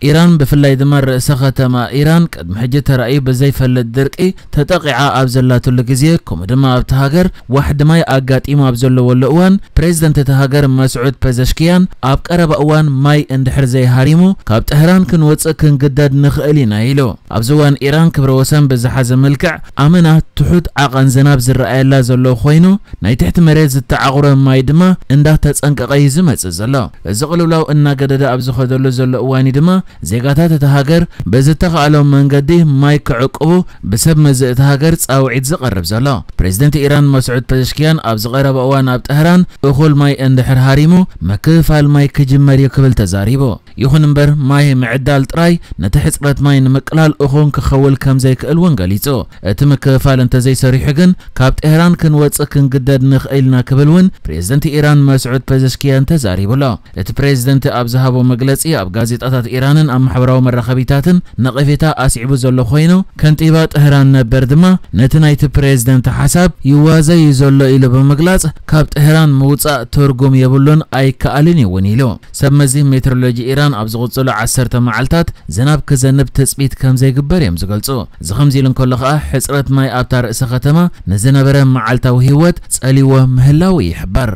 ኢራን፣ ብፍላይ ድማ ርእሰ ከተማ ኢራን፣ ቅድሚ ሕጂ ተራእዩ ብዘይፈልጥ ድርቂ ተጠቒዓ ኣብ ዘላትሉ ግዜ፣ ከምኡ ድማ ኣብቲ ሃገር ዋሕዲ ማይ ኣጋጢሙ ኣብ ዘለወሉ እዋን፣ ፕሬዝደንት እቲ ሃገር መስዑድ ፐዘሽኪያን፣ ኣብ ቀረባ እዋን ማይ እንድሕር ዘይሃሪሙ፣ ካብ ጥህራን ክንወጽእ ክንግደድ ንኽእል ኢና ኢሉ። ኣብዚ እዋን ኢራን ክብረ ወሰን ብዝሓዘ መልክዕ ኣመና ትሑት ዓቐን ዝናብ ዝረኣየላ ዘሎ ኮይኑ፣ ናይ ትሕቲ መሬት ዝተዓቑረ ማይ ድማ እንዳተጸንቀቐ እዩ ዝመጽእ ዘሎ። እዚ ቅልውላው እናገደደ ኣብ ዝኸደሉ ዘሎ እዋን እዩ ድማ ዜጋታት እታ ሃገር ብዝተኻእሎም መንገዲ ማይ ክዕቅቡ ብሰብ መዚ እታ ሃገር ጻውዒት ዝቐርብ ዘሎ። ፕሬዝደንት ኢራን መስዑድ ፐዘሽኪያን ኣብዚ ቀረባ እዋን ኣብ ጠህራን እኹል ማይ እንድሕር ሃሪሙ ምክፍፋል ማይ ክጅመር እዩ ክብል ተዛሪቡ። ይኹን እምበር ማይ ምዕዳል ጥራይ ነቲ ሕጽረት ማይ ንምቅላል እኹን ክኸውን ከም ዘይክእል እውን ገሊጹ። እቲ ምክፍፋል እንተዘይሰሪሑ ግን ካብ ጤህራን ክንወጽእ ክንግደድ ንኽእል ኢና ክብል እውን ፕሬዝደንት ኢራን መስዑድ ፐዘሽኪያን ተዛሪቡ ኣሎ። እቲ ፕሬዝደንት ኣብ ዝሃቦ መግለጺ ኣብ ጋዜጣታት ኢራንን ኣብ ማሕበራዊ መራኸቢታትን ነቐፌታ ኣስዒቡ ዘሎ ኮይኑ ከንቲባ ጤህራን ነበር ድማ ነቲ ናይቲ ፕሬዝደንት ሓሳብ ይዋዘ እዩ ዘሎ ኢሉ ብምግላጽ ካብ ጤህራን ምውጻእ ትርጉም የብሉን ኣይከኣልን እዩ እውን ኢሉ። ሰብ መዚ ሜትሮሎጂ ኢራን ኣብ ዝቕጽሉ ዓሰርተ መዓልታት ዝናብ ክዘንብ ትጽቢት ከም ዘይግበር እዮም ዝገልጹ። እዚ ከምዚ ኢሉ እንከሎ ከኣ ሕጽረት ማይ ኣብታ ርእሰ ከተማ ንዝነበረ መዓልታዊ ህይወት ጸሊዎ ምህላው ይሕበር።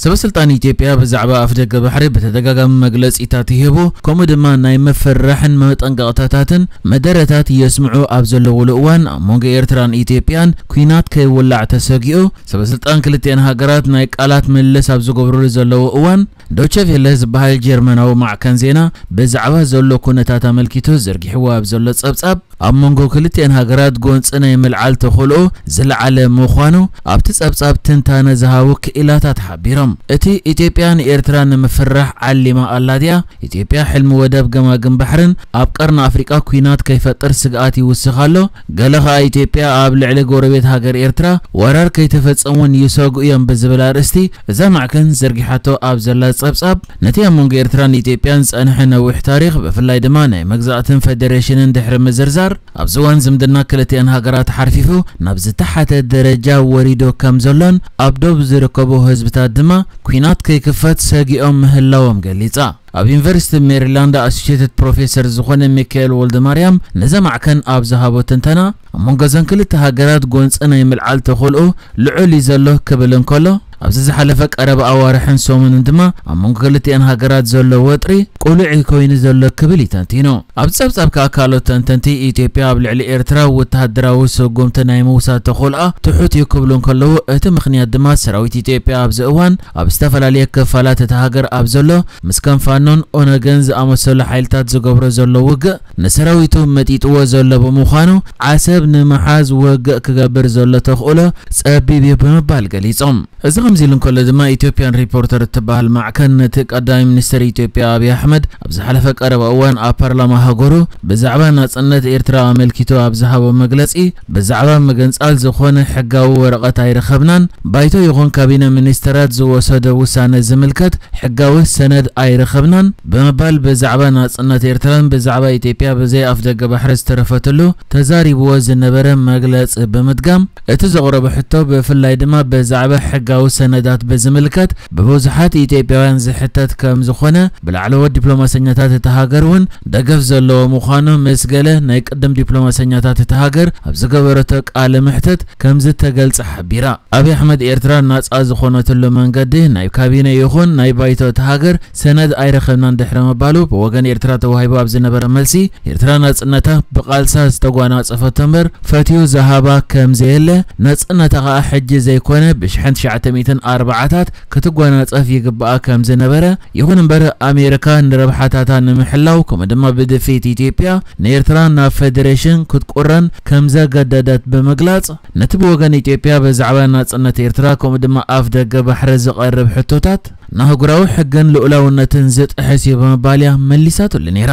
ሰበ ስልጣን ኢትዮጵያ ብዛዕባ ኣፍደገ ባሕሪ ብተደጋጋሚ መግለጺታት ይህቡ፣ ከምኡ ድማ ናይ ምፍርራሕን መጠንቀቕታታትን መደረታት የስምዑ ኣብ ዘለውሉ እዋን ኣብ መንጎ ኤርትራን ኢትዮጵያን ኲናት ከይውላዕ ተሰጊኡ ሰበ ስልጣን ክልቲኤን ሃገራት ናይ ቃላት ምልልስ ኣብ ዝገብሩሉ ዘለዉ እዋን ዶቸ ቬለ ዝበሃል ጀርመናዊ ማዕከን ዜና ብዛዕባ ዘሎ ኩነታት ኣመልኪቱ ዘርጊሕዎ ኣብ ዘሎ ጸብጻብ ኣብ መንጎ ክልቲኤን ሃገራት ጎንጺ ናይ ምልዓል ተኽእልኡ ዝለዓለ ምዃኑ ኣብቲ ጸብጻብ ትንታነ ዝሃቡ ክኢላታት ሓቢሮም። እቲ ኢትዮጵያ ንኤርትራ ንምፍርራሕ ዓሊማ ኣላ ድያ? ኢትዮጵያ ሕልሚ ወደብ ገማግም ባሕርን ኣብ ቀርኒ ኣፍሪቃ ኲናት ከይፈጥር ስግኣት ይውስኽ ኣሎ። ገለ ኸኣ ኢትዮጵያ ኣብ ልዕሊ ጎረቤት ሃገር ኤርትራ ወራር ከይተፈጸሙን ይሰግኡ እዮም ብዝብል ኣርእስቲ እዛ ማዕከን ዘርጊሓቶ ኣብ ዘላ ጸብጻብ ነቲ ኣብ መንጎ ኤርትራን ኢትዮጵያን ዝጸንሐ ነዊሕ ታሪኽ ብፍላይ ድማ ናይ መግዛእትን ፈደሬሽንን ድሕሪ ምዝርዛር ኣብዚ እዋን ዝምድና ክልቲኣን ሃገራት ሓርፊፉ ናብ ዝተሓተ ደረጃ ወሪዶ ከም ዘሎን ኣብ ዶብ ዝርከቡ ህዝብታት ድማ ኲናት ከይክፈት ሰጊኦም ምህላዎም ገሊጻ። ኣብ ዩኒቨርሲቲ ሜሪላንድ ኣሶሽየትድ ፕሮፌሰር ዝኾነ ሚካኤል ወልደማርያም ነዛ ማዕከን ኣብ ዝሃቦ ትንተና ኣብ መንጎ እዘን ክልተ ሃገራት ጎንፂ ናይ ምልዓል ተኽእልኡ ልዑል እዩ ዘሎ ክብል እንከሎ ኣብዚ ዝሓለፈ ቀረባ ኣዋርሕን ሰሙንን ድማ ኣብ መንጎ ክልቲኣን ሃገራት ዘሎ ወጥሪ ቁሉዕ ኮይኑ ዘሎ ክብል እዩ ተንቲኑ። ኣብዚ ጸብጻብ ከኣ ካልኦት ተንተንቲ ኢትዮጵያ ኣብ ልዕሊ ኤርትራ ወተሃደራዊ ስጉምቲ ናይ ምውሳድ ተኽእሎኣ ትሑት እዩ ክብሉ እንከለዉ እቲ ምኽንያት ድማ ሰራዊት ኢትዮጵያ ኣብዚ እዋን ኣብ ዝተፈላለየ ክፋላት እታ ሃገር ኣብ ዘሎ ምስ ከም ፋኖን ኦነግን ዝኣመሰሉ ሓይልታት ዝገብሮ ዘሎ ውግእ ንሰራዊቱ መጢጥዎ ዘሎ ብምዃኑ ዓሰብ ንምሓዝ ውግእ ክገብር ዘሎ ተኽእሎ ጸቢብ እዩ ብምባል ገሊጾም። እዚ ከምዚ ኢሉ እንከሎ ድማ ኢትዮጵያን ሪፖርተር እትበሃል ማዕከን ነቲ ቀዳማይ ሚኒስትር ኢትዮጵያ ኣብይ ኣሕመድ ኣብ ዝሓለፈ ቀረባ እዋን ኣብ ፓርላማ ሃገሩ ብዛዕባ ናጽነት ኤርትራ ኣመልኪቱ ኣብ ዝሃቦ መግለጺ ብዛዕባ ምግንጻል ዝኾነ ሕጋዊ ወረቐት ኣይረኸብናን፣ ባይቶ ይኹን ካቢነ ሚኒስተራት ዝወሰዶ ውሳነ ዝምልከት ሕጋዊ ሰነድ ኣይረኸብናን ብምባል ብዛዕባ ናጽነት ኤርትራን ብዛዕባ ኢትዮጵያ ብዘይ ኣፍደገ ባሕሪ ዝተረፈትሉ ተዛሪብዎ ዝነበረ መግለጺ ብምድጋም እቲ ዘቕረቦ ሕቶ ብፍላይ ድማ ብዛዕባ ሕጋዊ ሰነዳት ብዝምልከት ብብዙሓት ኢትዮጵያውያን ዝሕተት ከም ዝኾነ ብላዕለዎት ዲፕሎማሰኛታት እታ ሃገር እውን ደገፍ ዘለዎ ምዃኑ ምስ ገለ ናይ ቅድም ዲፕሎማሰኛታት እታ ሃገር ኣብ ዝገበረቶ ቃለ መሕትት ከም ዝተገልጸ ሓቢራ። ኣብይ ኣሕመድ ኤርትራ ናጻ ዝኾነትሉ መንገዲ ናይ ካቢነ ይኹን ናይ ባይቶ እታ ሃገር ሰነድ ኣይረኸብናን ድሕሪ ምባሉ ብወገን ኤርትራ ተዋሂቡ ኣብ ዝነበረ መልሲ ኤርትራ ናጽነታ ብቓልሳ ዝተጓናጸፈቶ እምበር ፈትዩ ዝሃባ ከም ዘየለ ናጽነታ ከኣ ሕጂ ዘይኮነ ብሽሕን ትሽዓተ ሚእትን ኣርባዓታት ክትጓናጸፍ ይግባኣ ከም ዝነበረ ይኹን እምበር ኣሜሪካ ንረብሓታታ ንምሕላው ከምኡ ድማ ብድፍኢት ኢትዮጵያ ንኤርትራ ናብ ፈደሬሽን ክትቁረን ከም ዘገደደት ብምግላጽ ነቲ ብወገን ኢትዮጵያ ብዛዕባ ናጽነት ኤርትራ ከምኡ ድማ ኣፍ ደገ ባሕሪ ዝቐርብ ሕቶታት ንኣህጉራዊ ሕግን ልኡላውነትን ዝጥሕስ እዩ ብምባል እያ መሊሳትሉ ነይራ።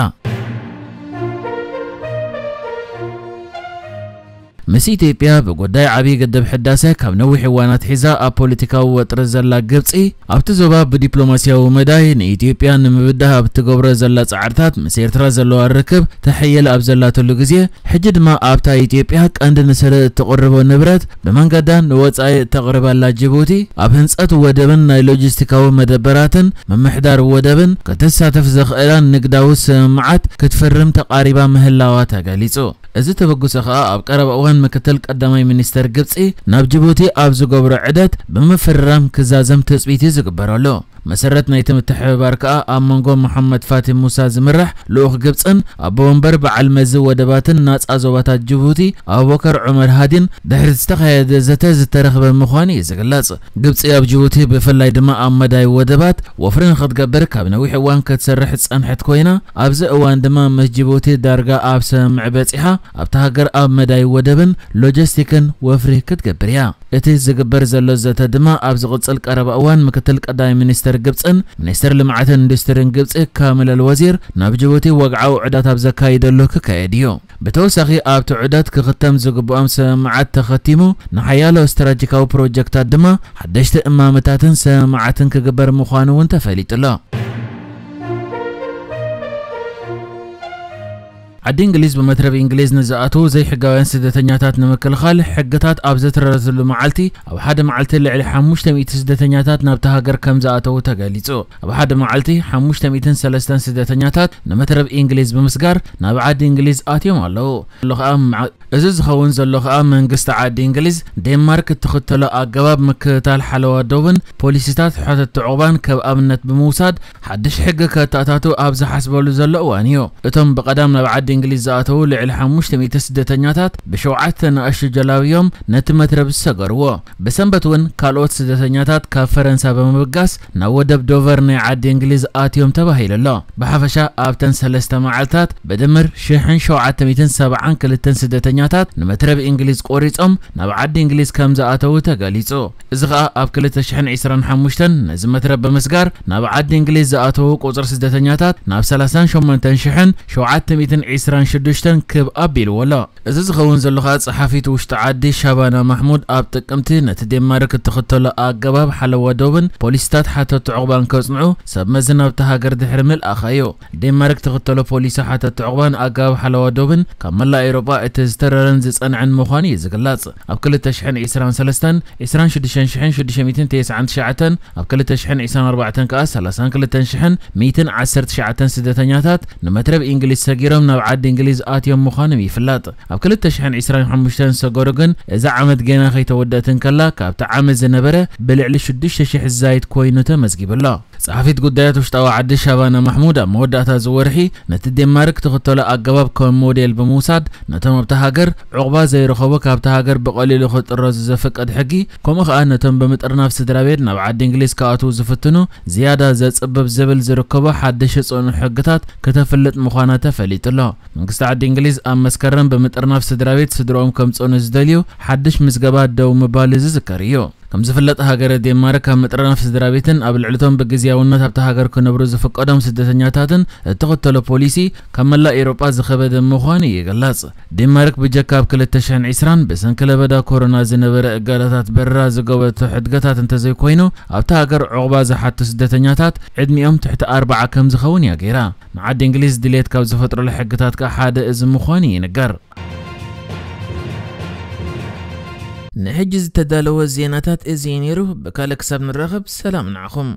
ምስ ኢትዮጵያ ብጉዳይ ዓብዪ ግድብ ሕዳሰ ካብ ነዊሕ እዋናት ሒዛ ኣብ ፖለቲካዊ ወጥሪ ዘላ ግብጺ፣ ኣብቲ ዞባ ብዲፕሎማሲያዊ መዳይ ንኢትዮጵያ ንምብዳህ ኣብ ትገብሮ ዘላ ጻዕርታት ምስ ኤርትራ ዘለዋ ርክብ ተሐየል ኣብ ዘላትሉ ግዜ፣ ሕጂ ድማ ኣብታ ኢትዮጵያ ቀንዲ ንስለ እትቕርቦ ንብረት ብመንገዳ ንወጻኢ እተቕርበላ ጅቡቲ፣ ኣብ ህንጸት ወደብን ናይ ሎጂስቲካዊ መደበራትን ምምሕዳር ወደብን ክትሳተፍ ዘኽእላ ንግዳዊ ስምምዓት ክትፍርም ተቓሪባ ምህላዋ ተገሊጹ። እዚ ተበግሶ ከኣ ኣብ ቀረባ እዋን ምክትል ቀዳማይ ሚኒስተር ግብጺ ናብ ጅቡቲ ኣብ ዝገብሮ ዑደት ብምፍርራም ክዛዘም ትጽቢት እዩ ዝግበረሉ። መሰረት ናይቲ ምትሕብባር ከኣ ኣብ መንጎ መሓመድ ፋቲ ሙሳ ዝምራሕ ልኡኽ ግብጽን ኣቦ ወንበር በዓል መዚ ወደባትን ናጻ ዞባታት ጅቡቲ ኣቡበከር ዑመር ሃዲን ድሕሪ ዝተኻየደ ዘተ ዝተረኽበ ምዃኑ እዩ ዝግለጽ። ግብጺ ኣብ ጅቡቲ ብፍላይ ድማ ኣብ መዳይ ወደባት ወፍሪ ንኽትገብር ካብ ነዊሕ እዋን ክትሰርሕ ዝጸንሐት ኮይና፣ ኣብዚ እዋን ድማ ምስ ጅቡቲ ዳርጋ ኣብ ስምምዕ በጺሓ ኣብታ ሃገር ኣብ መዳይ ወደብን ሎጂስቲክን ወፍሪ ክትገብር እያ። እቲ ዝግበር ዘሎ ዘተ ድማ ኣብ ዝቕጽል ቀረባ እዋን ምክትል ቀዳማይ ሚኒስተር ግብጽን ሚኒስተር ልምዓትን ኢንዱስትሪን ግብጺ ካሚል ኣልወዚር ናብ ጅቡቲ ወግዓዊ ዑደት ኣብ ዘካይደሉ ክካየድ እዩ። ብተወሳኺ ኣብቲ ዑደት ክኽተም ዝግብኦም ስምምዓት ተኸቲሙ ንሓያሎ ስትራቴጂካዊ ፕሮጀክታት ድማ ሓደሽቲ እማመታትን ስምምዓትን ክግበር ምዃኑ እውን ተፈሊጡ ኣሎ። ዓዲ እንግሊዝ ብመትረብ እንግሊዝ ንዝኣተዉ ዘይሕጋውያን ስደተኛታት ንምክልኻል ሕግታት ኣብ ዘትረረትሉ መዓልቲ ኣብ ሓደ መዓልቲ ልዕሊ ሓሙሽተ ሚእቲ ስደተኛታት ናብታ ሃገር ከም ዝኣተዉ ተገሊጹ። ኣብ ሓደ መዓልቲ ሓሙሽተ ሚእትን ሰለስተን ስደተኛታት ንመትረብ እንግሊዝ ብምስጋር ናብ ዓዲ እንግሊዝ ኣትዮም ኣለዉ። ዘሎ ከኣ መዓ-፣ እዚ ዝኸውን ዘሎ ከኣ መንግስቲ ዓዲ እንግሊዝ ዴንማርክ እትኽተሎ ኣገባብ ምክትታል ሓለዋ ዶብን ፖሊሲታት ሕተት ዑቕባን ከም ኣብነት ብምውሳድ ሓድሽ ሕጊ ከተኣታቱ ኣብ ዝሓስበሉ ዘሎ እዋን እዩ። እቶም ብቐዳም ናብ ዓዲ እንግሊዝ ዝኣተዉ ልዕሊ ሓሙሽተ ሚእቲ ስደተኛታት ብሸውዓተ ንኣሽቱ ጀላብዮም ነቲ መትረብ ዝሰገርዎ። ብሰንበት እውን ካልኦት ስደተኛታት ካብ ፈረንሳ ብምብጋስ ናብ ወደብ ዶቨር ናይ ዓዲ እንግሊዝ ኣትዮም ተባሂሉ ኣሎ። ብሓፈሻ ኣብተን ሰለስተ መዓልታት ብድምር ሽሕን ሸውዓተ ሚእትን ሰብዓን ክልተን ስደተኛታት ንመትረብ እንግሊዝ ቆሪጾም ናብ ዓዲ እንግሊዝ ከም ዝኣተዉ ተገሊጹ። እዚ ኸኣ ኣብ ክልተ ሽሕን ዕስራን ሓሙሽተን ነዚ መትረብ ብምስጋር ናብ ዓዲ እንግሊዝ ዝኣተዉ ቁጽሪ ስደተኛታት ናብ ሰላሳን ሸሞንተን ሽሕን ሸውዓተ ሚእትን ዕስራን ሽዱሽተን ክብ ኣቢልዎ ኣሎ። እዚ ዝኸውን ዘሎ ኸኣ ጸሓፊት ውሽጢ ዓዲ ሻባና ማሕሙድ ኣብ ጥቅምቲ ነቲ ዴንማርክ እትኽተሎ ኣገባብ ሓለዋ ዶብን ፖሊሲታት ሓተት ዑቕባን ከጽንዑ ሰብ መዚ ናብታ ሃገር ድሕሪ ምልኣኻ እዩ። ዴንማርክ ትኽተሎ ፖሊሲ ሓተት ዑቕባን ኣገባብ ሓለዋ ዶብን ካብ መላእ ኤውሮጳ እቲ ዝተረረን ዝጸንዐን ምዃኑ እዩ ዝግለጽ። ኣብ ክልተ ሽሕን ዕስራን ሰለስተን፣ ዕስራን ሽዱሽተን ሽሕን ሽዱሽተ ሚእትን ተስዓን ትሽዓተን፣ ኣብ ክልተ ሽሕን ዕስራን ኣርባዕተን ከኣ ሰላሳን ክልተን ሽሕን ሚእትን ዓሰርተ ትሽዓተን ስደተኛታት ንመትረብ እንግሊዝ ሰጊሮም ናብ ዓዲ እንግሊዝ ኣትዮም ምዃኖም ይፍለጥ። ኣብ ክልተ ሽሕን ዕስራን ሓሙሽተን ዝሰገሩ ግን፣ እዛ ዓመት ገና ከይተወደአት እንከላ፣ ካብቲ ዓመት ዝነበረ ብልዕሊ ሽዱሽተ ሽሕ ዝዛይድ ኮይኑ ተመዝጊቡ ኣሎ። ጸሓፊት ጉዳያት ውሽጣዊ ዓዲ ሻባና ማሕሙድ ኣብ መወዳእታ እዚ ወርሒ ነቲ ዴንማርክ ትኽተሎ ኣገባብ ከም ሞዴል ብምውሳድ፣ ነቶም ኣብታ ሃገር ዑቕባ ዘይረኸቡ ካብታ ሃገር ብቐሊሉ ክጥረዙ ዘፍቅድ ሕጊ፣ ከምኡ ኸኣ ነቶም ብምጥርናፍ ስድራ ቤት ናብ ዓዲ እንግሊዝ ክኣትዉ ዝፍትኑ ዝያዳ ዘጽብብ ዝብል ዝርከቦ ሓድሽ ጽኑዕ ሕግታት ከተፍልጥ ምዃና ተፈሊጡ ኣሎ። መንግስቲ ዓዲ እንግሊዝ ኣብ መስከረም ብምጥርናፍ ስድራ ቤት ስድርኦም ከምጽኡ ንዝደልዩ ሓድሽ ምዝገባ ደው ምባሉ ዝዝከር እዩ። ከም ዝፍለጥ፣ ሃገረ ዴንማርክ ኣብ ምጥርናፍ ስድራ ቤትን ኣብ ልዕሊቶም ብግዝያውነት ኣብታ ሃገር ክነብሩ ዝፍቀዶም ስደተኛታትን እትኽተሎ ፖሊሲ ካብ መላእ ኤውሮጳ ዝኸበደ ምዃኑ ይግለጽ። ዴንማርክ ብጀካ ኣብ ክልተ ሽሕን ዕስራን ብሰንኪ ለበዳ ኮሮና ዝነበረ እገዳታት በረራ ዝገበረቶ ሕድገታት እንተዘይኮይኑ፣ ኣብታ ሃገር ዑቕባ ዝሓቱ ስደተኛታት ዕድሚኦም ትሕቲ ኣርብዓ ከም ዝኸውን እያ ገይራ። ንዓዲ እንግሊዝ ድሌት ካብ ዝፈጥረሉ ሕግታት ከኣ ሓደ እዚ ምዃኑ ይንገር። ንሕጂ ዝተዳለወ ዜናታት እዚ እዩ ነይሩ። ብካልእ ክሳብ ንራኸብ ሰላም ንዓኹም።